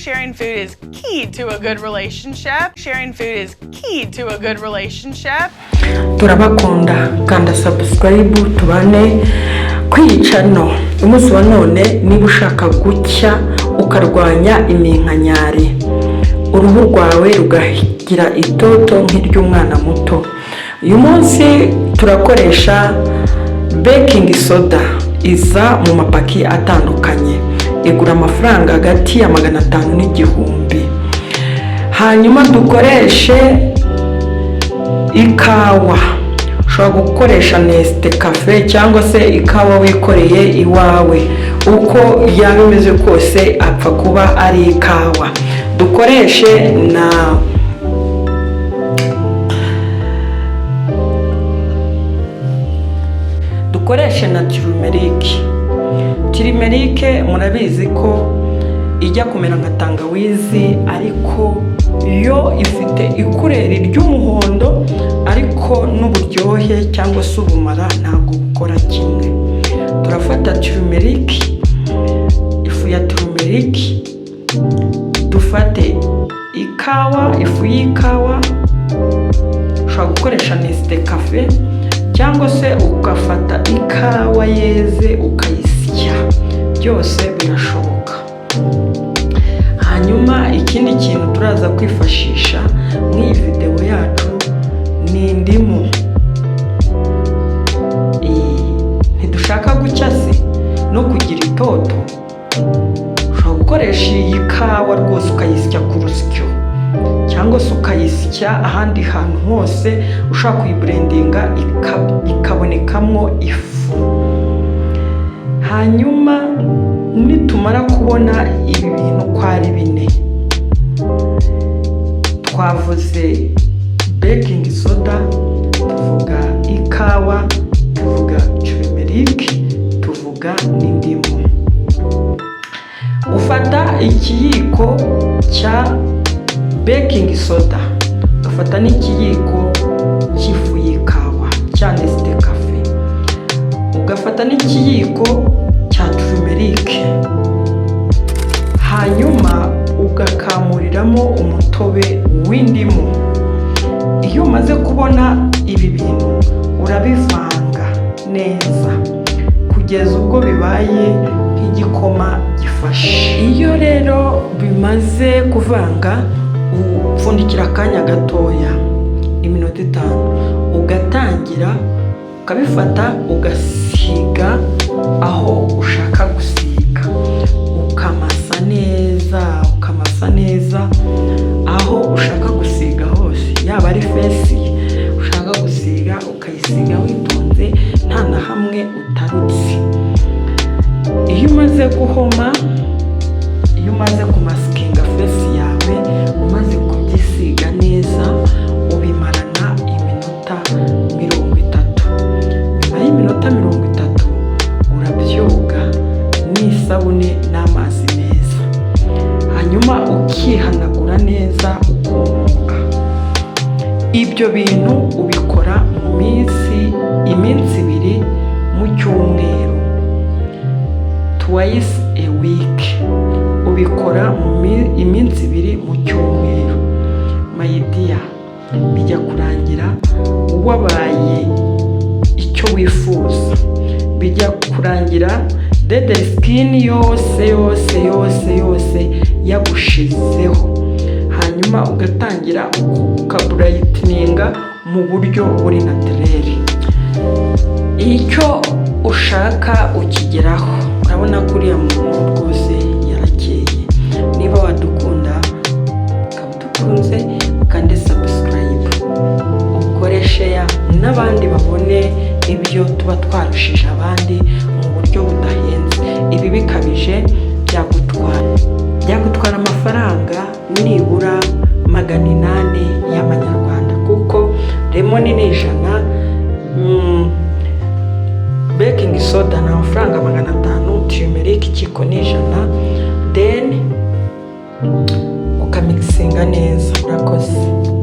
Sharing food is key to a good relationship. Sharing food is key to a good relationship. Turabakunda. Kanda subscribe tubane kwiyicano. Umunsi wa none, niba ushaka gucya ukarwanya iminkanyari, uruhu rwawe rugagira itoto nk'iry'umwana muto, uyu munsi turakoresha baking soda. Iza mu mapaki atandukanye, igura amafaranga hagati ya 500 n'igihumbi. Hanyuma dukoreshe ikawa. Ushobora gukoresha Nescafe cyangwa se ikawa wikoreye iwawe, uko yaba imeze kose apfa kuba ari ikawa. Dukoreshe na turmeric. Turmeric murabizi ko ijya kumera nka tangawizi, ariko yo ifite ikureri ry'umuhondo, ariko n'uburyohe cyangwa se ubumara ntabwo bukora kimwe. Turafata turmeric, ifu ya turmeric, dufate ikawa, ifu y'ikawa. Ushobora gukoresha Nescafe cyangwa se ugafata ikawa yeze ukayisya, byose birashoboka. Hanyuma ikindi kintu turaza kwifashisha muri iyi videwo yacu ni indimu. Ntidushaka gucya se no kugira itoto? Ushobora gukoresha iyi kawa rwose ukayisya ku rusyo cyangwa se ukayisya ahandi hantu hose ushaka kuyiblendinga ikabonekamo ifu. Hanyuma nitumara kubona ibi bintu uko ari bine twavuze, baking soda, tuvuga ikawa, tuvuga turmeric, tuvuga n'indimu, ufata ikiyiko cya baking soda, ugafata n'ikiyiko cy'ifu y'ikawa cya Nescafe, ugafata n'ikiyiko cya turmeric, hanyuma ugakamuriramo umutobe w'indimu. Iyo umaze kubona ibi bintu, urabivanga neza kugeza ubwo bibaye nk'igikoma gifashe. Iyo rero bimaze kuvanga, upfundikira akanya gatoya, iminota 5, ugatangira ukabifata ugasiga aho ushaka gusiga, ukamasa neza, ukamasa neza aho ushaka gusiga hose. Yaba ari face ushaka gusiga, ukayisiga witonze, nta na hamwe utarutse. Iyo umaze guhoma, iyo umaze kumaskinga face yawe, umaze kubyisiga neza, ubimarana iminota 30. Nyuma y'iminota 30 urabyoga n'isabune n'amazi meza, hanyuma ukihanagura neza, ukumuka. Ibyo bintu ubikora mu iminsi 2 mu cyumweru, twice a week. Ubikora mu iminsi 2 mu cyumweru, my dear, bijya kurangira wabaye icyo wifuza. Bijya kurangira dead skin yose yose yose yose yagushizeho, hanyuma ugatangira ukabrighteninga mu buryo buri naturel. Icyo ushaka ukigeraho. Urabona ko uriya muntu rwose yarakeye. Niba wadukunda, ukaba udukunze, ukande subscribe, ukore share n'abandi babone ibyo tuba twarushije abandi mu buryo budahenze. Ibi bikabije byagutwara amafaranga nibura 800 y'amanyarwanda, kuko lemon ni 100, baking soda ni amafaranga 500, turmeric ikiko ni 100, then ukamixinga neza. Urakoze.